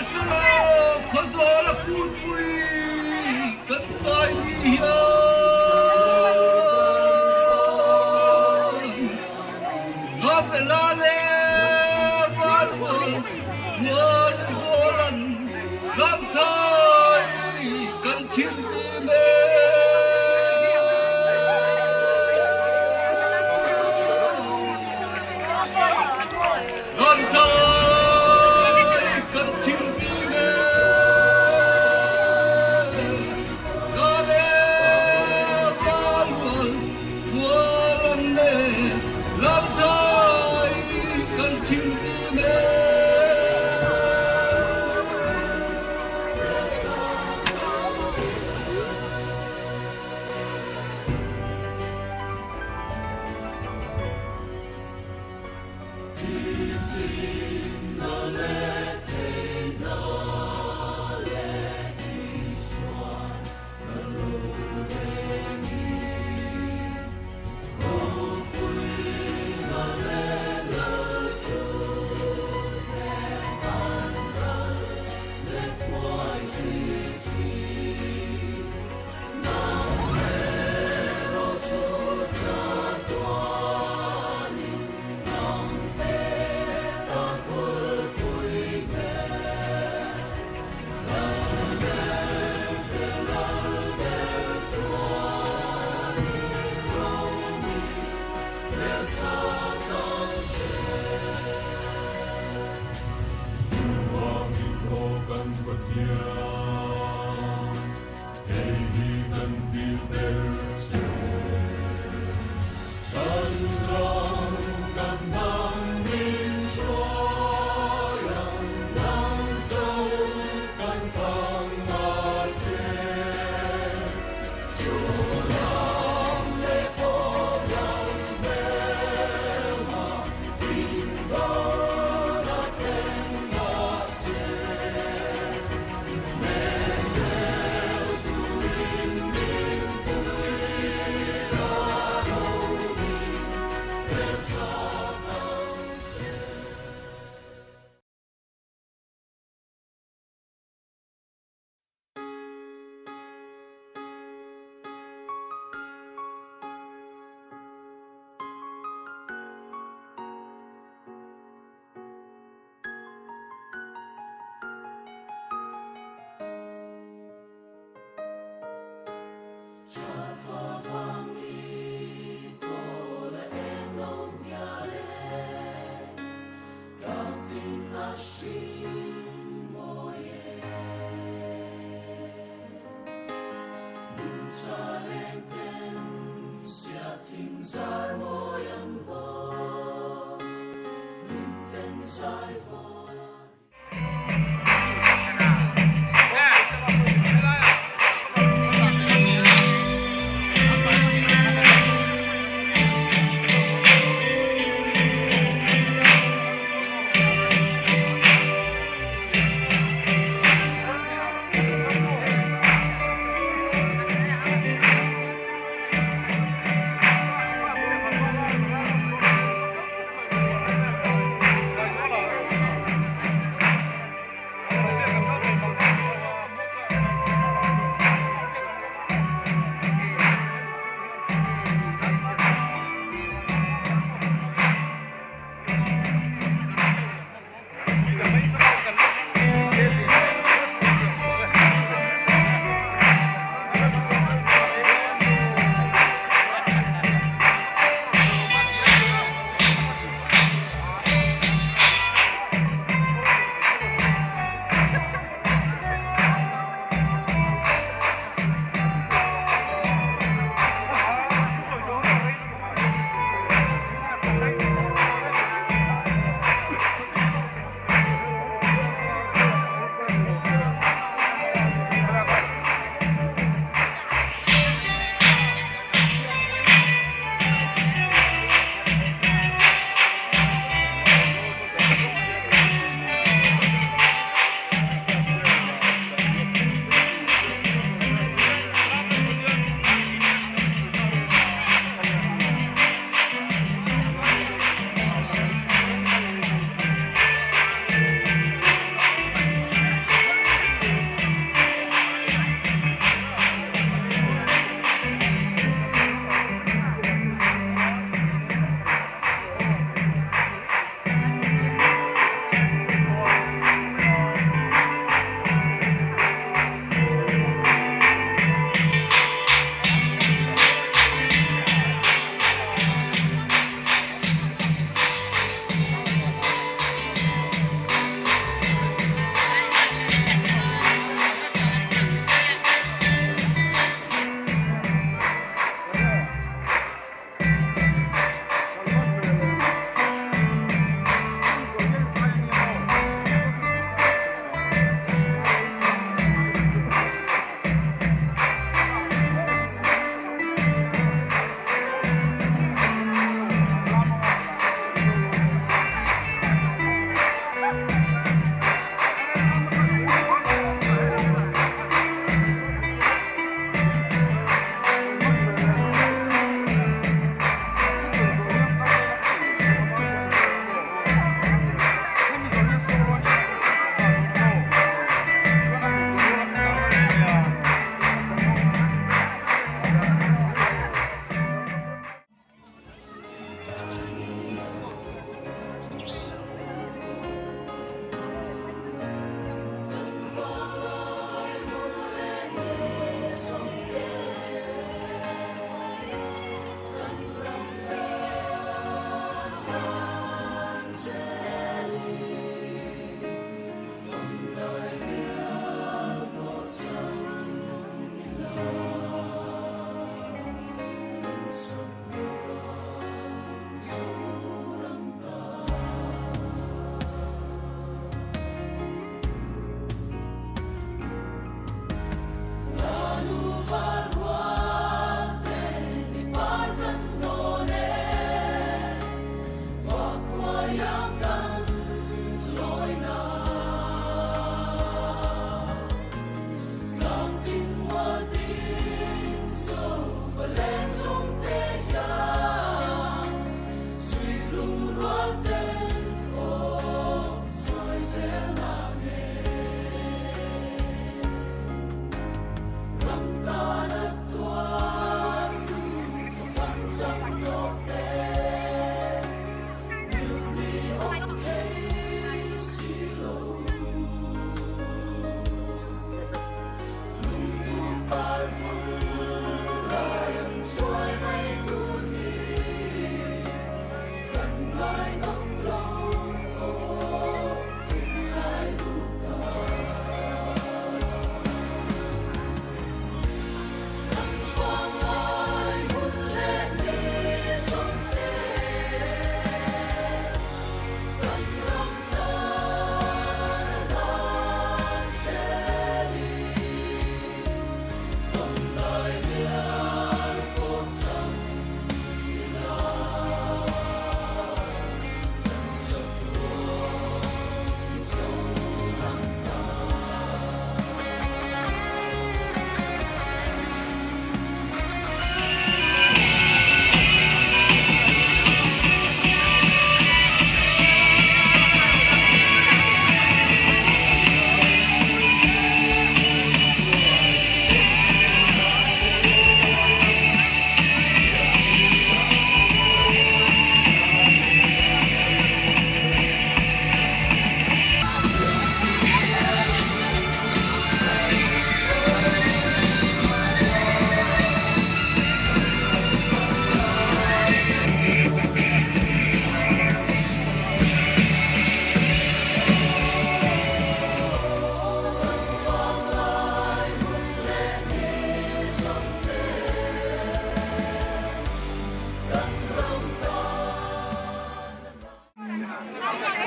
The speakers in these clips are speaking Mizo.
Sihmanhselaw Khawzawl a kulpui kan kai ni hian Ram la le Vanzawl Mual Zawlan Ramthai kan chim ti men. Ramthai kan chim ti men. Ka le Vanzawl Mual an le Ramthai kan chim ti men.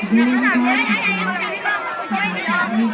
Zoram tan a zel ka duhsak a ni.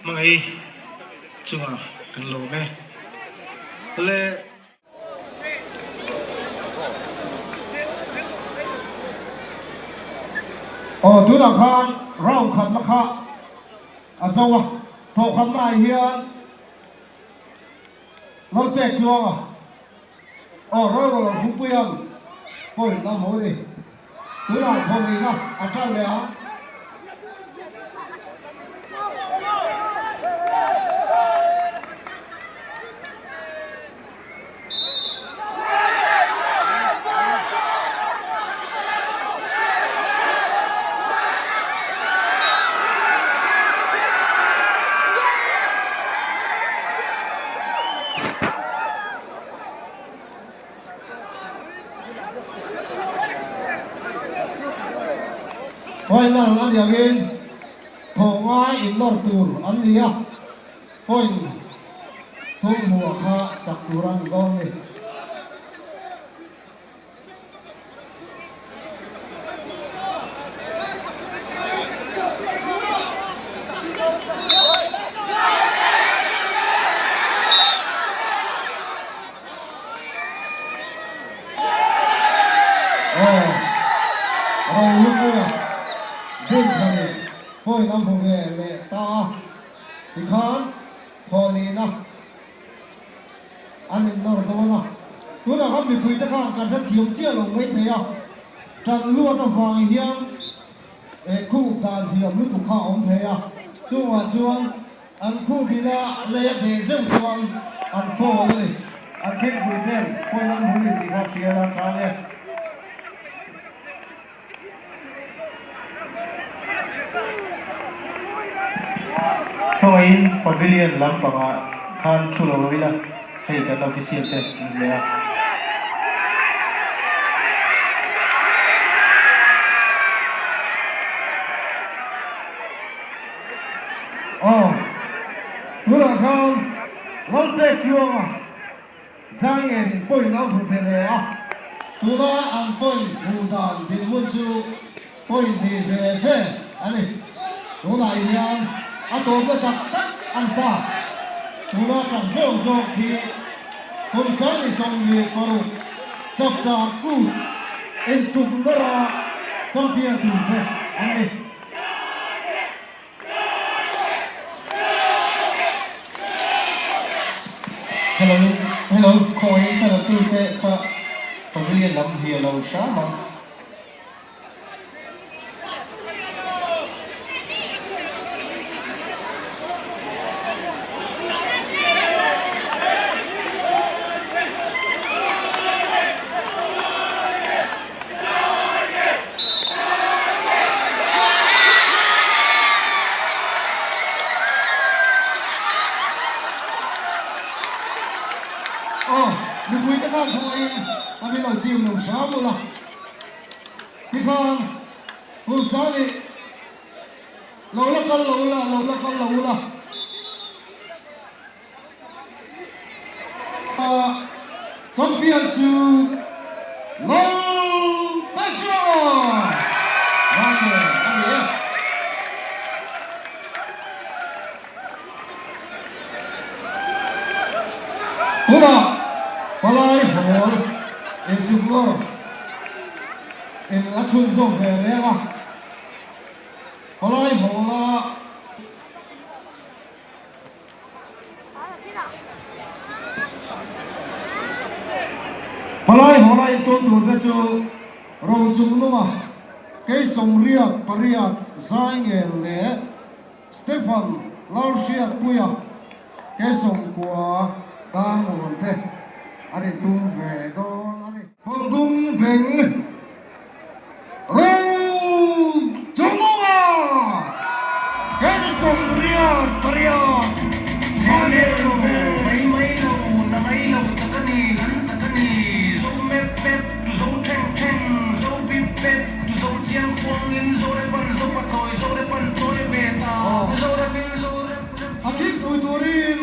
Hmangaih chungah kan lawm e. Le. Aw tunah khan round khatna kha a zo a, thawhkhatna ah hian Lalpek Tluanga aw Royal Fungpuia'n point a hmu a ni. Tunah thawhlihna a tan leh ang. Final a nih angin thawh ngai innawr tur an ni a, point thum hmuh kha chak tur an dawn ni. Aw, Rohlupuia Dinthari point a hmu ve leh ta a, tikhan thawhlihna An innawr dawn a, tunah khan mipuite khan kan hrethiam chiah lo mai thei a, tan luat avang hian khup dan thiam lutuk kha a awm thei a, chungah chuan an khup ila lei a beh zeuh chuan an fall a ni, an khengpui ten point an hmu ni tih kha hria la tha e. Khawngaihin Pavilion lampangah khan thu lo ila hei kan official te min leh a. Aw, tunah khan Lalpek Tluanga Zangin point an hmu ve leh a, tuna an point hmuh dan dinhmun chu point hnih ve ve a ni. Tunah hian a tawpna tak tak an ta. Tuna chak zawk zawk hi kum 26 chapchar kut insuk nawra champion tur te an ni. Hello hello khawiin thla tu te kha pavilion lam hi a lo hram ang. Aw, mipui te khan khawiin a min lo chim lo hram ula, tikhan Pulsani lo la kal lo ula, lo la kal lo ula. Champion chu Lalpekhlua Vangte a ni e. Tunah palai hawl insuk lawr in a chhunzawm ve leng a, palai hawla Palai hawla intum tur te chu Rochung Lunga, Keisawmriat pariat Zaingel leh Stephen Lalhriatpuia, Keisawmkua Darngawn te an intum ve dawn a ni. Bawngdung veng Rochung Lunga, Keisawmriat pariat Zaingel. A thingpui turin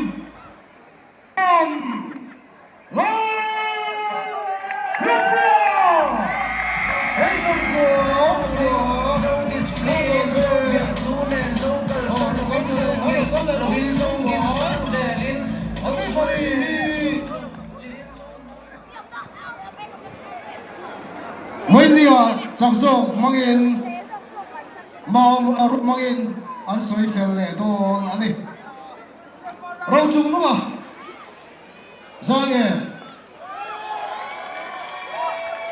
Vawinia chak zawk hmangin. Mau a rawh hmangin an sawi fel leh dawn a ni. Rochung nunga Zainge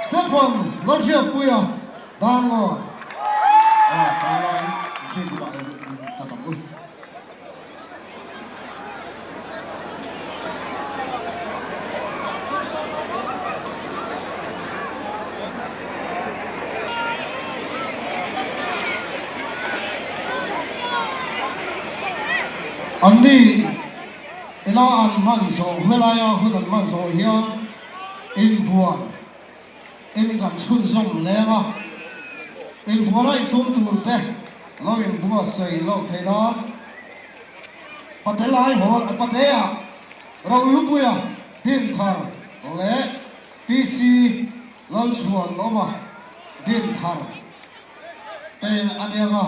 Stephen Lalhriatpuia Darlawn aw kan lai hriat duh ah ka tam u. Anni ina an hman zawh hmelaia hun an hman zawh hian inbuan in kan chhunzawm leng a, inbuan a intum tur te lo inbuatsaih loh theih nan Pate lai hawl Patea Rolupuia Dinthar leh PC Lalchhuanawma Dinthar te a nia nga.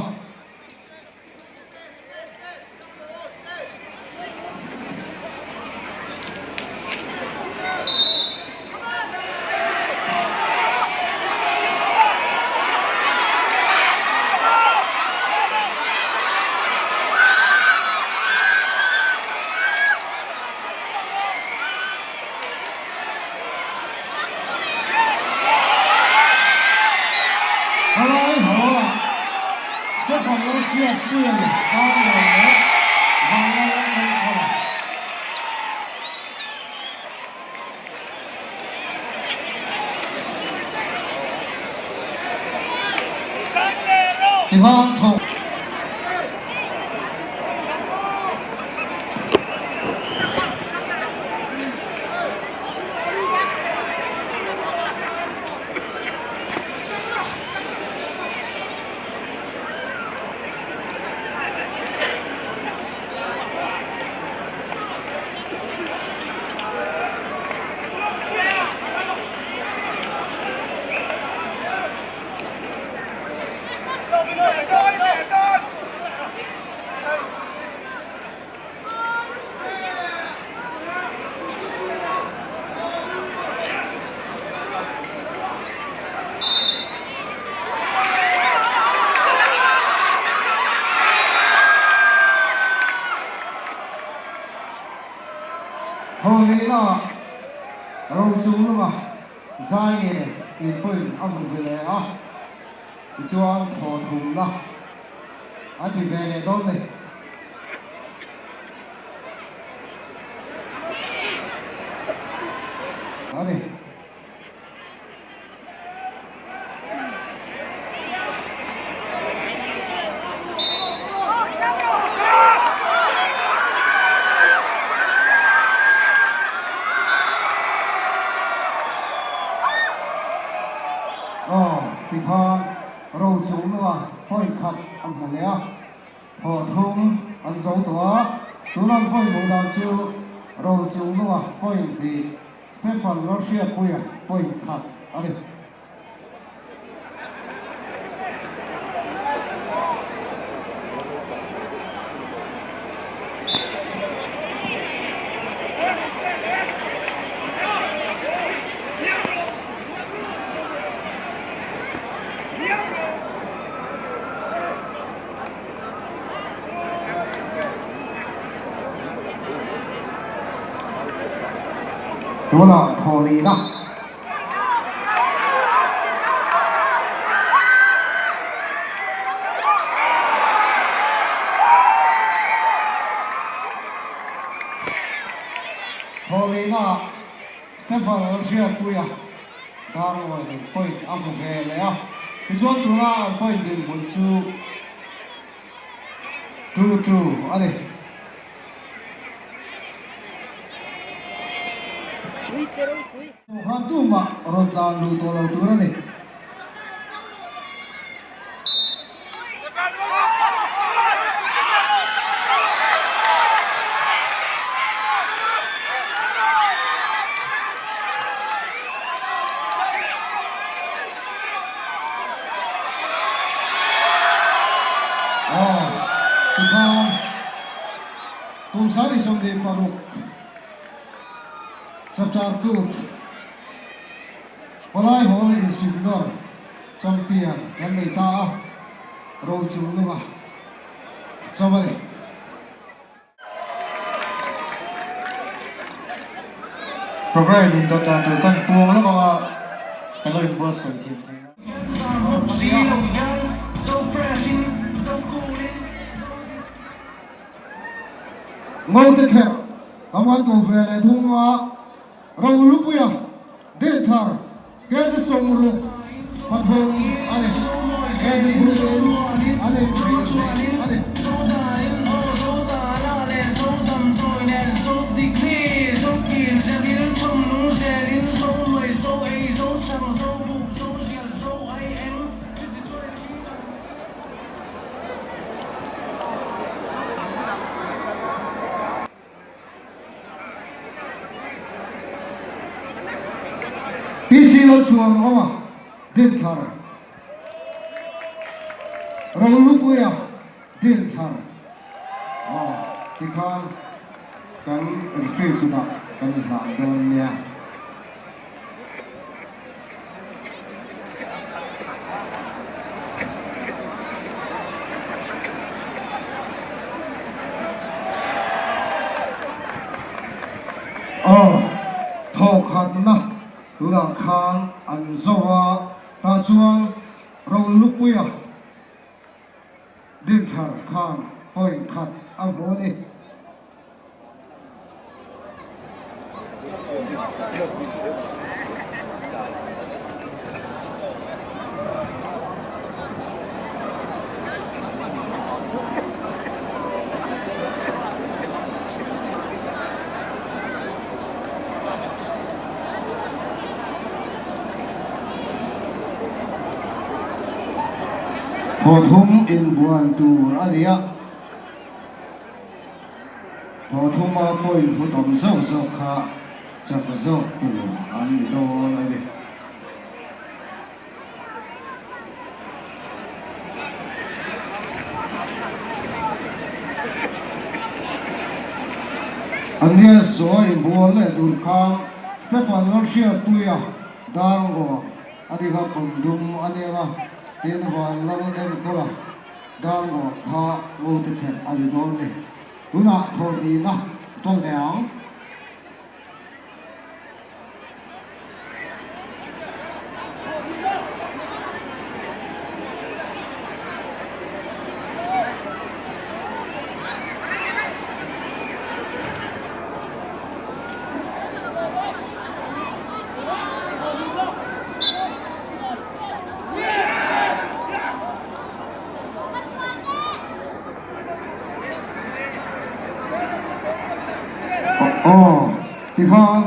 Helai haw ah Stephen Lalhriat Puian Darlawn leh Vanlal Enkawl a. Tivan tho. Hawlina Rochung lunga zai nge inpawhin a hmu ve leh a, tichuan thaw thumna a ti ve leh dawn ni. A ni. Aw, tikhan Rochung nua point khat a hmu leh a. Thaw thum an zo tawh a, tuna an point hmuh dan chu Rochung nua point hnih, Stephen Lalhriatpuia point khat a ni. Tunah thawhlihna. Thawhlihna Stephen Lalhriatpuia Darlawiin point a hmu ve leh a, tichuan tuna an point dinhmun chu 2-2 a ni. Khan tumah rawn tlan luh tawh lo tur a ni. Aw, tikhan kum 26 chapter kut palai hawl insim nawr champion kan nei ta a. Rochungnunga chauh a ni. Programme in dawt dan tur kan puang lawk anga kan lo inbuatsaih thiam thei a. Ngaute kherh lam kan ko ve leh thung a, Rolupuia Dinthar KG 63 a ni. KG thuin an inchhir leh a ni. PC Lalchhuang awma Dinthar, Rolupuia Dinthar aw tikhan kan referee kutah kan hlan dawn nia. Aw, thawkhatna tunah khan an zo a, tah chuan Rolupuia Dinthar khan point khat a hmu a ni. Thawthum inbuan tur a ni a. Thawthuma point hmu tam zawk zawk kha chak zawk tur an ni dawn a ni. Ania zawi inbual leh tur khan Stefan Lalhriatpuia Darngawng a ni kha pawndum a nia nga, tin Vanlal Enkawla Darngawng kha ngote kherh a ni dawn ni. Tunah thawhnihna ṭan leh ang. Aw tikhan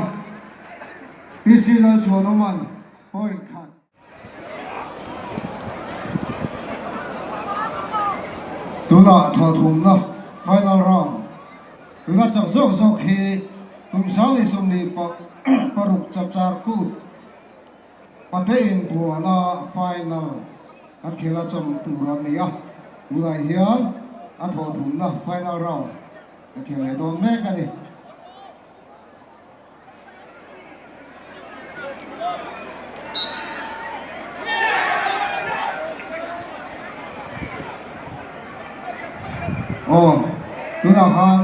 PC Lalchhuanawma'n point khat. Tunah thawthumna final round tuna chak zawk zawk hi kum 26 chapchar kut Patein buana final an khel a chawm tur a ni a, tunah hian a thawhthumna final round a khel leh dawn mek a ni. Aw, tunah khan.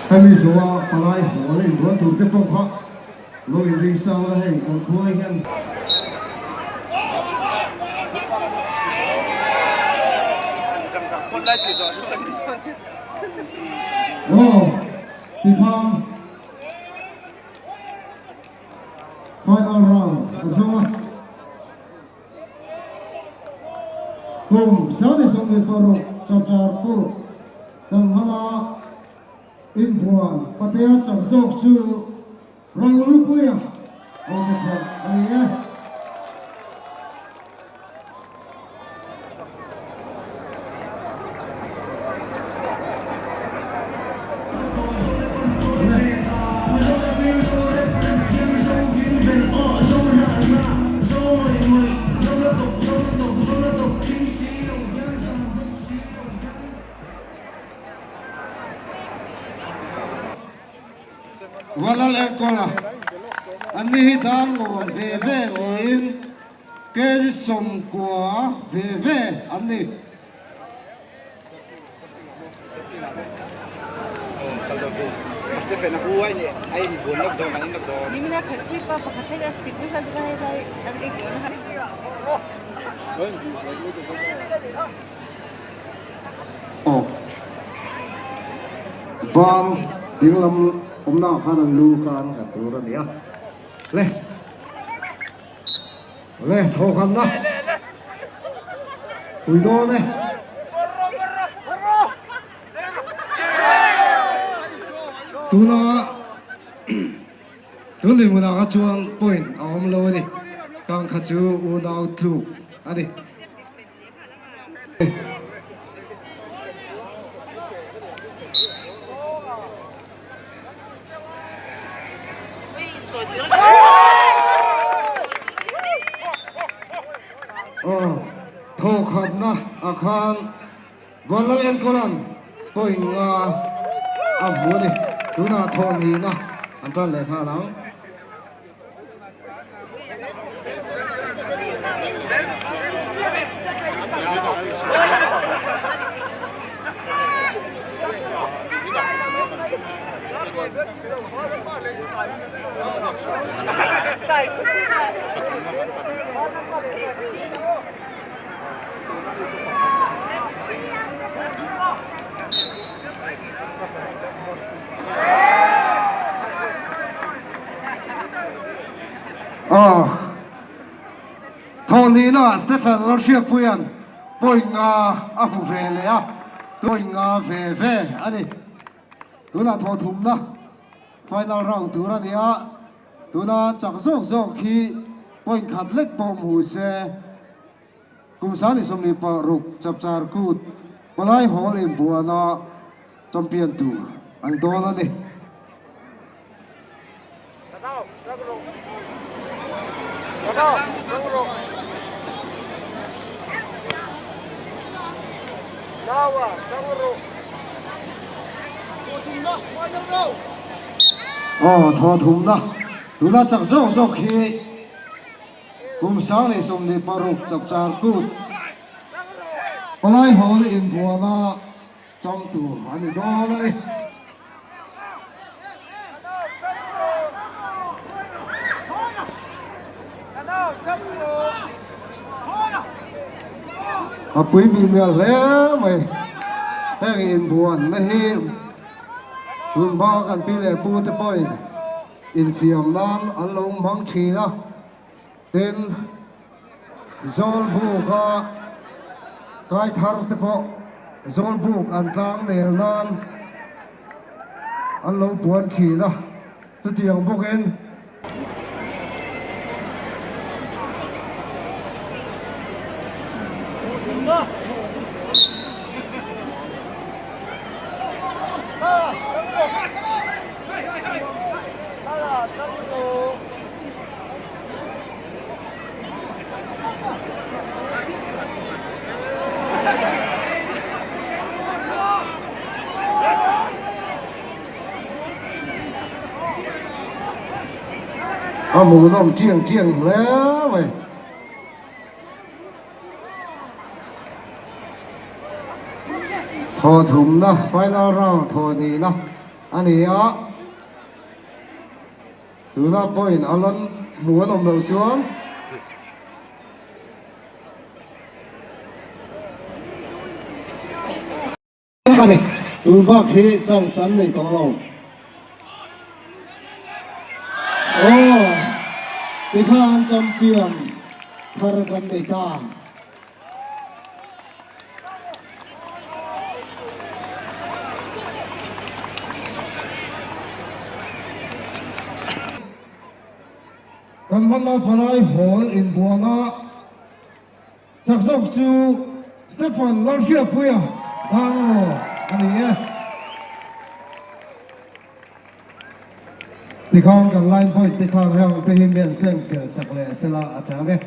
Hemi zawha palai haw leh inbual tur te pawh kha lo inring sang la hei kan khua hian. Aw, tikhan final round a zo a. Kum 26 chapchar kut kan hman a, inbuan Patea chak zawk chu Ranglupuia Awte kherh a ni e. Vanlal Enkawla an ni hi dan ngawn ve ve niin kg 90 ve ve an ni. Aw. Ban dinglam awmna ah khan an lu kha an nghat tur a ni a. Le. Le thawkhanna pui dawn e. Tuna tun lehmunah kha chuan point a awm lo a ni. Kang kha chu unau tluk a ni. Aw thawkhatna ah khan Vanlal Enkawla'n point nga a hmu a ni. Tunah thawhnihna an tan leh nghal ang. Aw Thawhlihna Stephen Lalhriatpuia'n point nga a hmu ve leh a, point nga ve ve a ni. Tunah thawhthumna final round tur a ni a, tuna chak zawk zawk hi point khat lek pawh hmu se. Kum 26 chapchar kut palai hawl inbuana champion tur an dawn a ni. Aw thawthumna tuna chak zawk zawk hi. Kum 26 chapchar kut palai hawl inbuana chang tur a ni dawn a ni. A pui mi mial hle mai. Heng inbuanna hi tunhma kan pi leh pu te pawhin Infiam nan an lo hmang thin a, tin Zawlbuk-a kai thar te pawh Zawlbuk an tlang nel nan an lo puan thin a, chutiang bawkin. A hmuhnawm chiang chiang hle mai. Thawhthumna final round thawh nihna a ni a, tuna point a la hmuh an awm loh chuan a ni. Tun bak hi chance an nei tawh lo. Aw, tikhan champion thar kan nei ta. Kan hmanna palai hawl inbuana chak zawk chu Stephen Lalhriatpuia Dangaw a ni e. Tikhan kan line point te khan heng te hi mi an seng fel sak leh sela a chang e.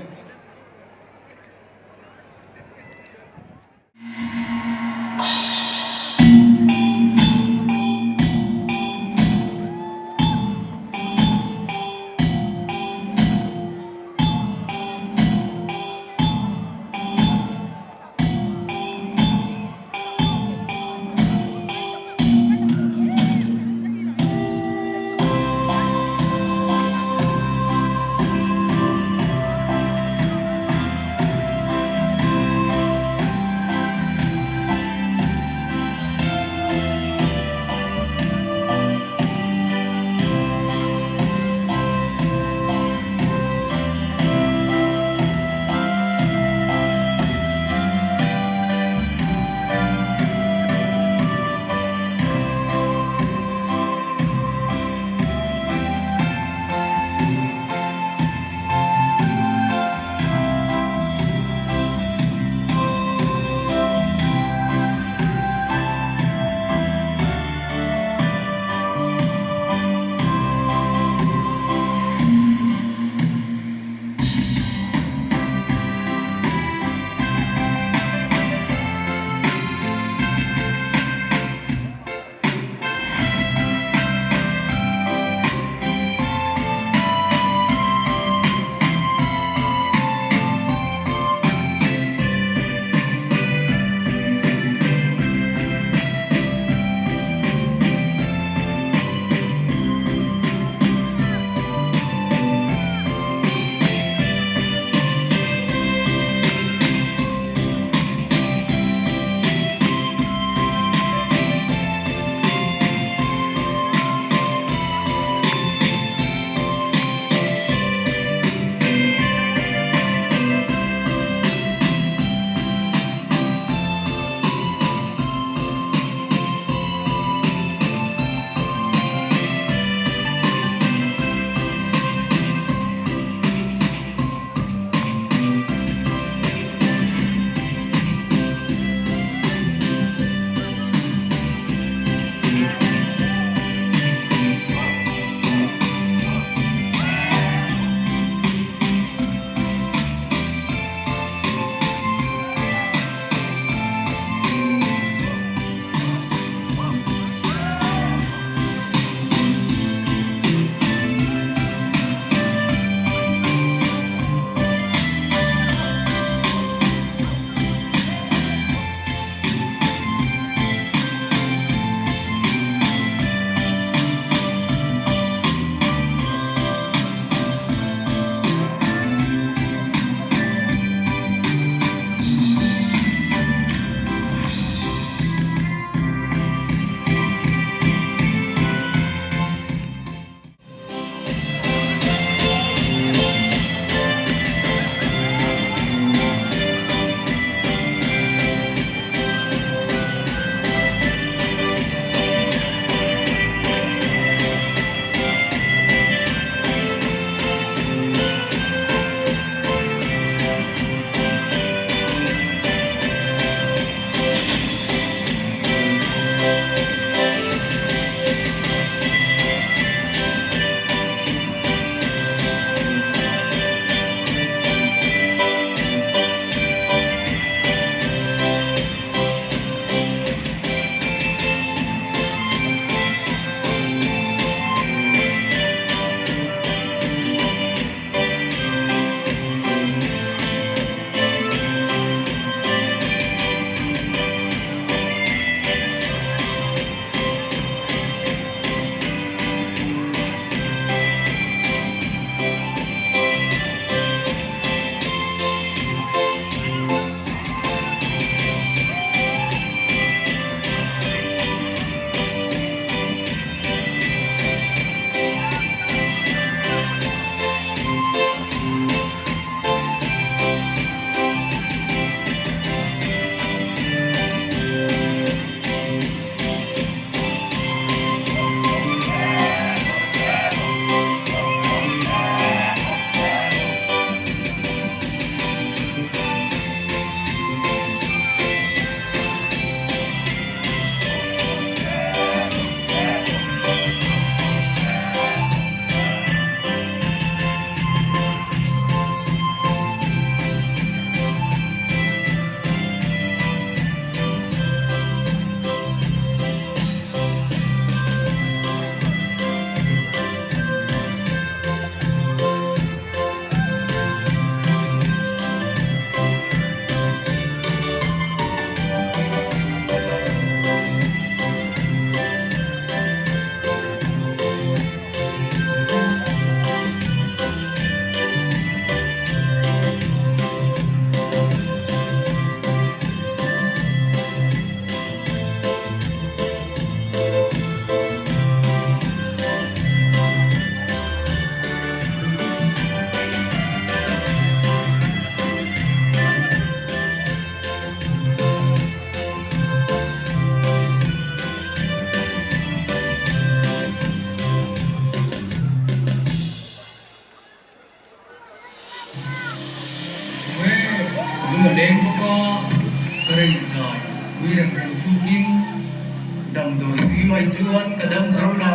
mai chuan ka dam zo lo.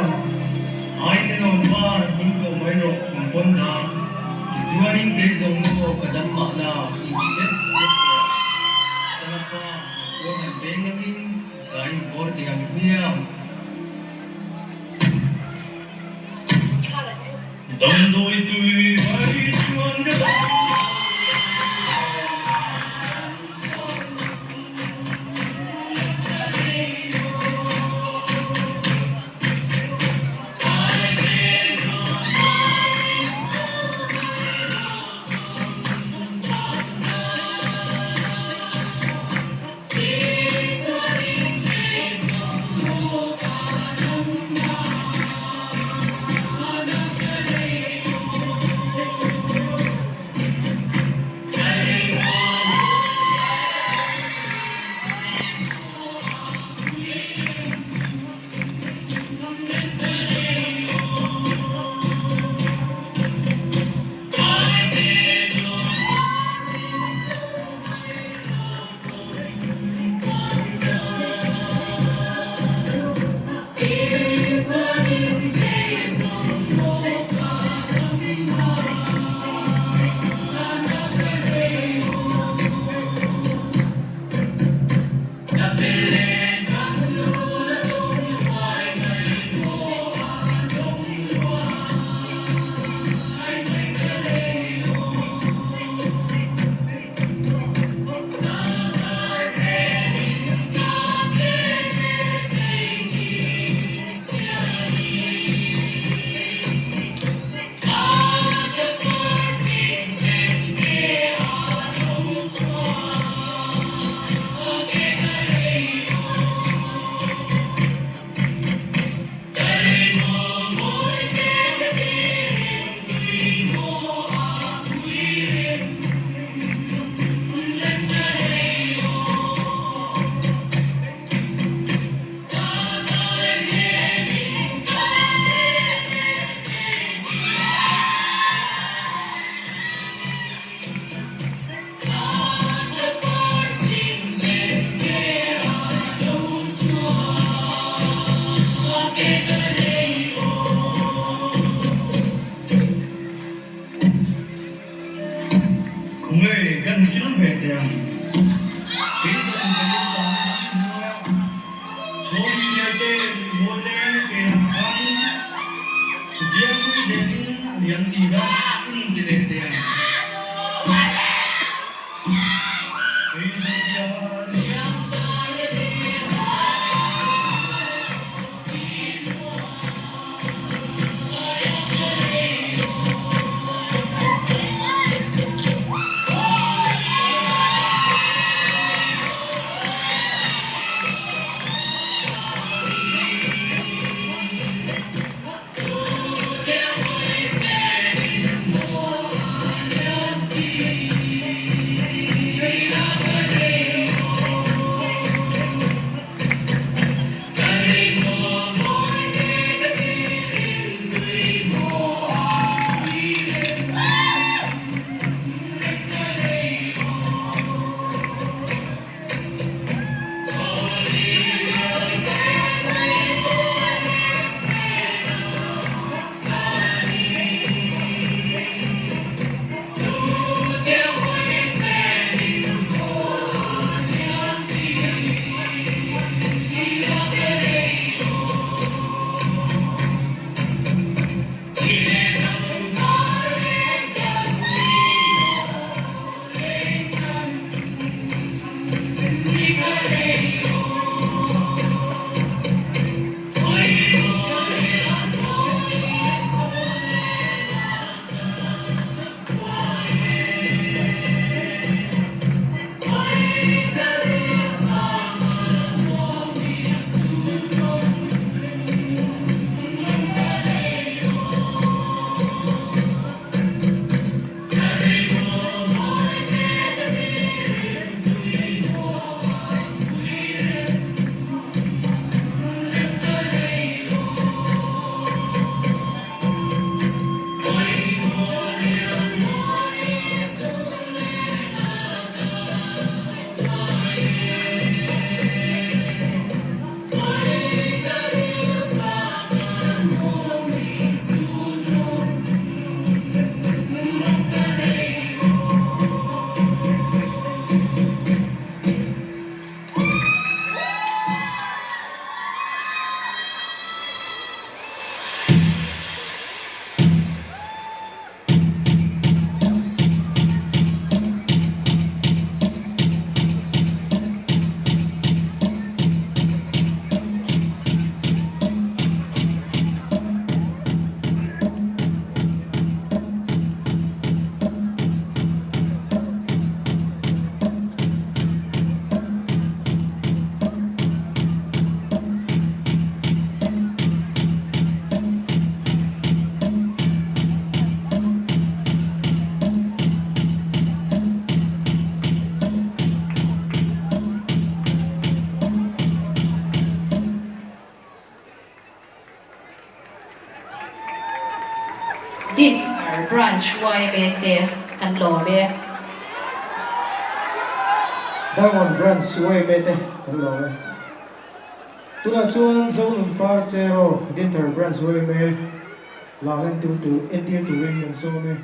Ai tenawm par min ko mai rawh kum pawn dan. Tichuanin kei zawng maw ka dam mahna inti det det teh a. Chalapa kuang han beng langin zain vawr teh ang hmiang. Damdawi tui mai chuan ka dam zo Khawngaih kan hrilh ve teh ang. Kei zawng ka lim dan in an hnuai a, chhawmi lian te nuih mawi leng ke ang khanin Kutiang nui zelin a liam tih kha in ti leh teh ang. Kei zawng ka liam Dinthar Branch yma te kan lawm e. Darngawn Branch yma te kan lawm e. Tunah chuan Zonun Par Cheraw Dinthar Branch yma lam entu tur entir turin kan sawm e.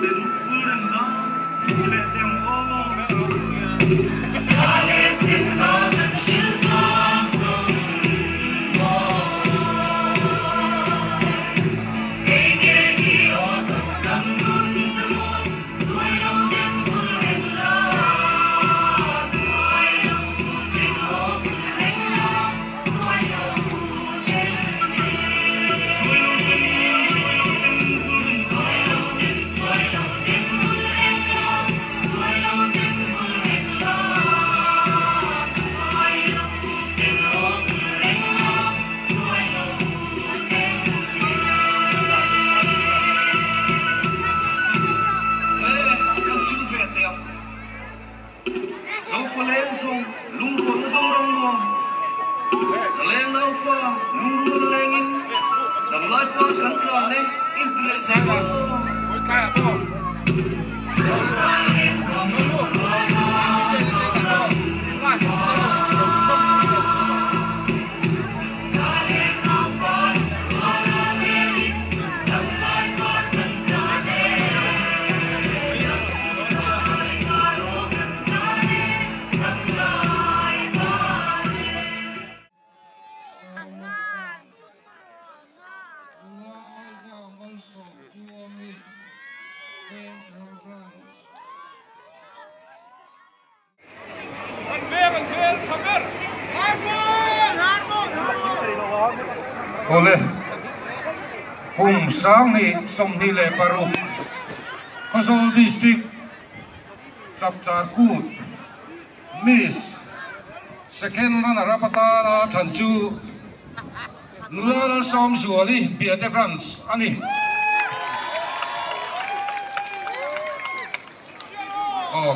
ten vul reng la ti leh teh ang aw. Zofaleng zawng lungrualna Zoram nuam, Zaleng naufa lungrualna lengin damlai par kan tlan e inti leh teh aw. Awle, kum 2026 Khawzawl District Chapchar Kut Miss Second Runner Up atana thlan chu Nula Lalsawmzuali Biate Branch a ni. Aw.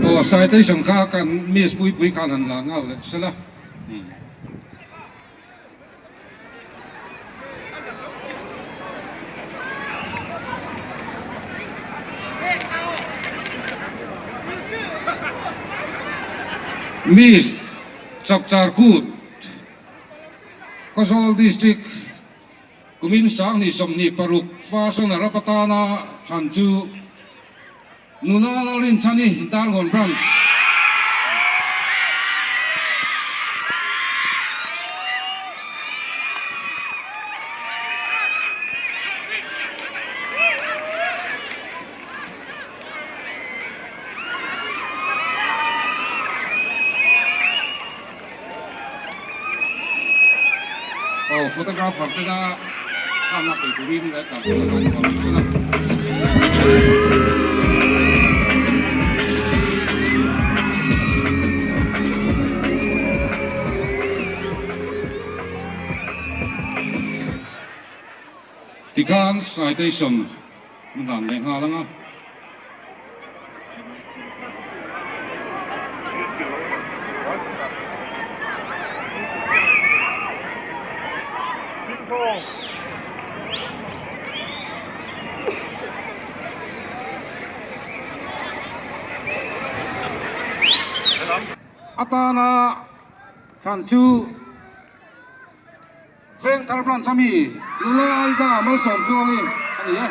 Aw citation kha kan miss pui pui khan han la nghal leh sela. Miss Chapchar Kut Khawzawl District kumin 2026 Fashion Arab atana thlan chu Nula Lalrinchhani Darngawn Branch. Aw photographer tena thlalak ei turin leh kan Tikhan citation an hlan leh nghal ang a. Atana thlan chu Vengthar branch ami Nula Aida Malsawmtluangi a ni e.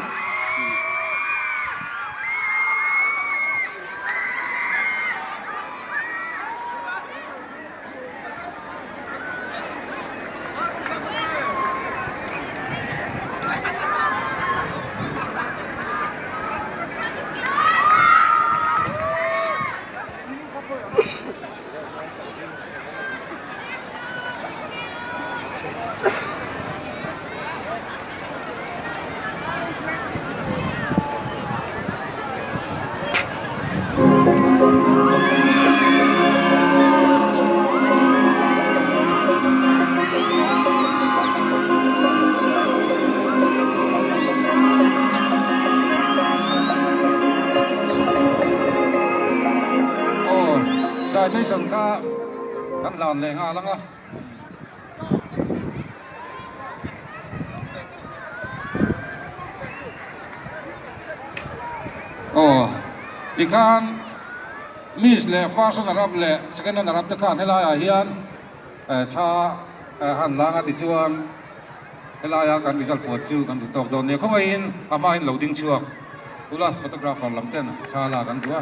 Commendation kha kan hlan leh nghal ang a. Aw tikhan Miss leh first runner up leh second runner up te khan helaiah hian thla han lang a tichuan helaia kan result puan chu kan duh tawk dawn nia khawngaihin a hmain lo ding chhuak ula photographer lam ten thla lak an duh a.